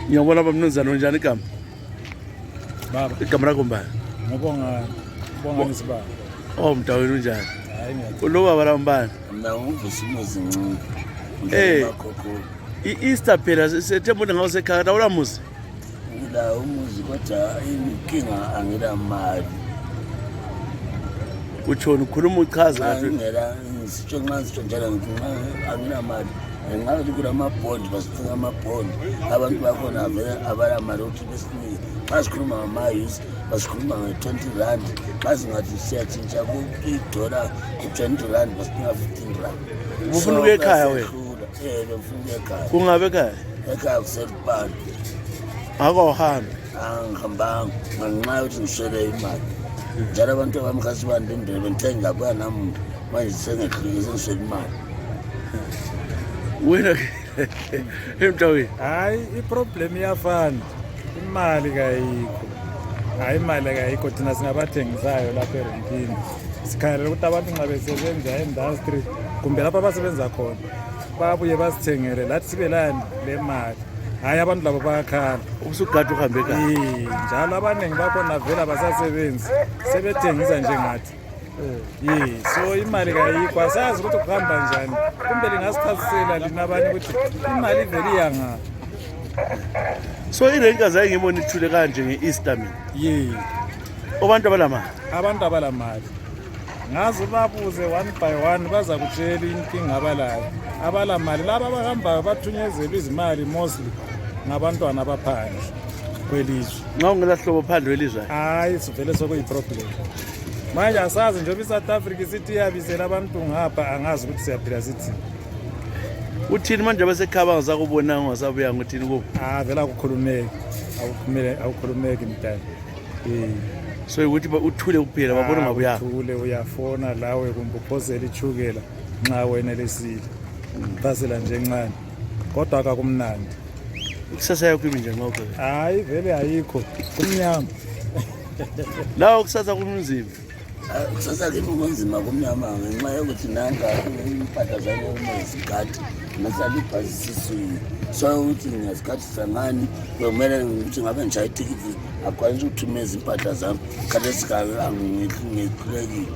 Ngiyabona bamnumzana onjani igama? Baba. Igama lakho mbani? Ngibonga Sibanda. Oh mdawini unjani? Hayi ngiyathi. Ulobaba la mbani? Mina ungivusimo zincane. Bako. I-Easter phela sethemba ngawo sekhaya la muzi. Ngila umuzi kodwa inkinga angila mali. Utshona ukhuluma uchaza kahle. Ngela ngisitsho nxa sitsho njalo angila mali. Ngathi kulamabhondi basifuna amabhondi. Abantu bakhona vele abala mali ukuthi besinike. Basikhuluma ngama-use, basikhuluma nge-20 rand. Basingathi siyatshintsha ku-$1, ku-20 rand basinika 15 rand. Ufuna ukuya ekhaya wena? Befuna ukuya ekhaya. Kungabe ekhaya? Ekhaya kuseLupane. Akawuhambi. Angihambanga ngenxa yokuthi ngiswele imali. Njalo abantu abamkhasi bandindele benthenga kuya nami manje sengehlike sengiswele imali. Wena emntawini. Hayi iproblem iyafana. Imali kayikho. Hayi imali kayikho thina singabathengisayo lapha erenkini. Sikhalela ukuthi abantu nxa besebenza e-industry kumbe lapha abasebenza khona babuye basithengele lathi sibe lani le mali. Hayi abantu labo bayakhala. Usugada uhambe ekhaya. Njalo abaningi bakhona vele abasasebenzi sebethengisa njengathi. So imali kayikho asazi ukuthi kuhamba njani. Kumbe lingasichasisela lina abanye ukuthi imali ivele iyanga. So irenka zaye ngibona ithule kanje nge-Easter mina. Abantu abalamali. Abantu abalamali. Ngazi babuze one by one baza kutshela inkinga abalayo. Abalamali laba abahamba bathunyezela izimali mostly ngabantwana abaphandle kwelizwe. Nxa ungelahlobo phandle welizwe. Hayi sivele sokuyiproblem. Manje asazi nje iSouth Africa sithi iyabisela abantu ngapha angazi ukuthi siyaphila sithi. Uthini manje abasekhaya bangasakubona ngasabuya ngothini kubo? Vele akukhulumeki. Awukhulumeki mntana. So ukuthi uthule kuphela babona ngabuya. Uthule uyafona lawe kumbe uphosela ichukela nxa wena lesile. Phasela nje encane. Kodwa akakumnandi. Kusasa yakho imi njani ngakho? Hayi vele ayikho. Kumnyama. La ukusasa kunzima. Kusasa kimi kunzima kumnyama ngenxa yokuthi nanga impahla zami unesikhathi nasala ibhasi siswini. So ukuthi ngesikhathi sangani kumele ukuthi ngabe ngishaye itikiti akwanisa ukuthumeza impahla zami. Khathi sikhala angikhulekile.